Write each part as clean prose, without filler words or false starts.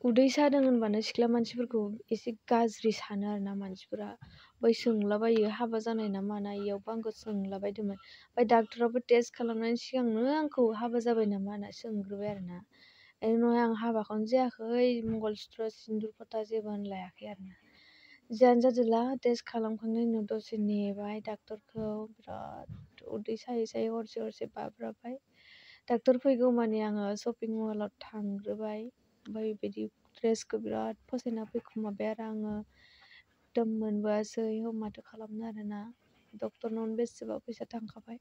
उदै सादों होनबानो सिख्ला मानसिफोरखौ एसे गाज्रि सानो आरोना मानसिफोरा। ओमफ्राय सोंलाबायो हाबा जानाय ना मानाय इयावबो आंखौ सोंलाबायदोंमोन। ओमफ्राय डाक्टराबो टेस्ट खालामनायनि सिगांनो आंखौ हाबा जाबाय नामा होनना सोंग्रोबाय आरोना। बेनि उनावहाय आं हाबाखौनो जायाखै, मंगलसूत्र सिन्दुर फोथा जेबो लायाखै आरोना। जियानो जादोला टेस्ट खालामखांनायनि उनाव दसे नेबाय डाक्टरखौ, बिराद उदै सायै सायै हरसे बाब्राबबाय। डाक्टर फैगौ मानि आङो शपिं मलाव थांग्रोबाय। ओमफ्राय बिदि ड्रेसखौ बिराद फसायना फैखुमाबाय आरो आङो। एकदम मोनबोआसै, माथो खालामनो आरोना। डक्टरनावनो बेसेबा फैसा थांखाबाय।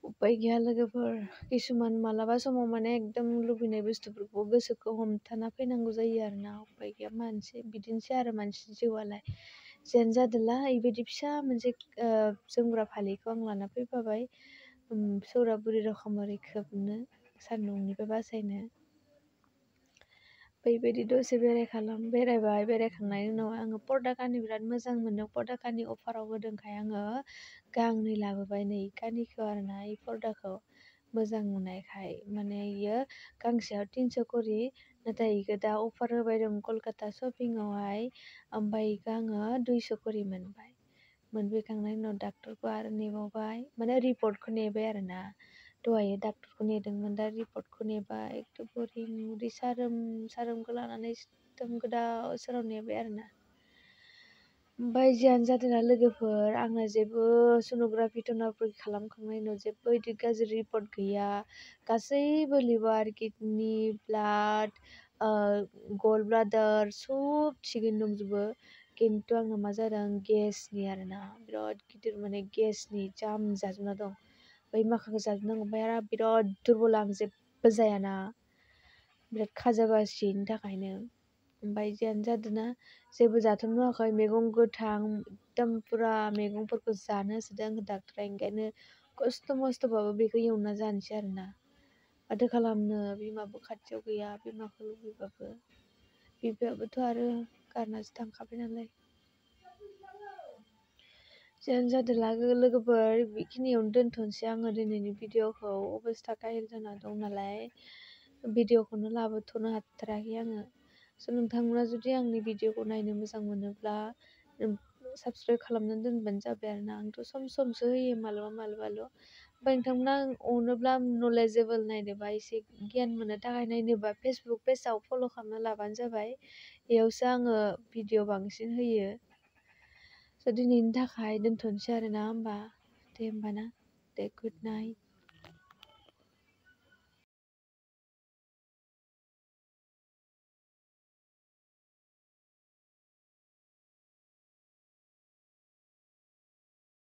उपाय गैया लोगोफोर, किसुमान मालाबा समाव माने एकदम लुबैनाय बुस्थुफोरखौ गोसोखौ हमथाना फैनांगौ जायो आरोना। उपाय गैया बिदिनोसै आरो मानसिनि जिउआलाय। जियानो जादोला बेबायदि फिसा मोनसे जोमग्रा फालिखौ आं लाना फैफाबाय, सौरा बुरि रखम ओरै खोबनो, सान्दुंनिफ्राय बासायनो। बेबायदि दसे बेरायबाय। बेरायखांनायनि उनाव आङो पर्दा कानि बिराद मोजां मोनो। पर्दा कानि अफाराव होदोंखाय आङो गांनै लाबोबाय। नै कानिखौ आरोना, इ पर्दाखौ मोजां नुनायखाय। माने इयो गांसेयाव 300 करि, नाथाय इखौ दा अफार होबाय दं कलकाता शपिंआवहाय। ओमफ्राय इखौ आङो 200 करि मोनबाय। मोनबोखांनायनि उनाव डाक्टरखौ आरो नेबावबाय, माने रिपर्टखौ नेबाय आरोना। दहायो डाक्टरखौ नेदोंमोन, दा रिपर्टखौ नेबाय। एकदम बोरिं उदै सारोमखौ लानानै एकदम गोदाव सोराव नेबाय आरोना। ओमफ्राय जियानो जादोंना लोगोफोर, आंना जेबो सन'ग्राफि टन'ग्राफि खालामखांनायनि उनाव जेबो बिदि गाज्रि रिपर्ट गैया। गासैबो लिभार, किडनि, ब्लाड, गल ब्लाडार सब थिगैनो दंजोबो। खिन्थु आंना मा जादों, गेसनि आरोना, बिराद गिदिर माने गेसनि जाम जाजोबना दं। बै माखाखौ जाजोबनांगौ। ओमफ्राय आरो बिराद दुरबल, आं जेबो जायाना, बिराद खाजाबासिनि थाखायनो। ओमफ्राय जियानो जादोंना, जेबो जाथ'नो होआखै, मैगं गोथां एकदम पुरा मैगंफोरखौ जानो होसोदों आंखौ डाक्टरा। ओंखायनो खस्थ' मस्थ'बाबो बेखौ एवना जानोसै आरोना। माथो खालामनो, बिमाबो खाथियाव गैया, बिमाखौ लुबैबाबो। बिफायाबोथ' आरो गारनासो थांखाबाय नालाय। जियानो जादोला लोगोफोर, बेखिनियावनो दोनथ'नोसै आङो दिनैनि भिडिअखौ। अबस्था गाज्रि जाना दं नालाय भिडिअखौनो लाबोथ'नो हाथाराखै आङो। स' नोंथांमोना जुदि आंनि भिडिअखौ नायनो मोजां मोनोब्ला साबस्क्राइब खालामनानै दोनबानो जाबाय आरोना। आंथ' सम-समसो होयो, मालाबाल'। ओमफ्राय नोंथांमोना अनोब्ला नलेजेबोल नायनोबा, एसे गियान मोननो थाखाय नायनोबा फेसबुक पेजाव फल' खालामना लाबानो जाबाय। बेयावसो आङो भिडिअ बांसिन होयो। स' दिनैनि थाखाय दोनथ'नोसै आरोना होमबा। दे होमबा ना, दे गुड नाइट।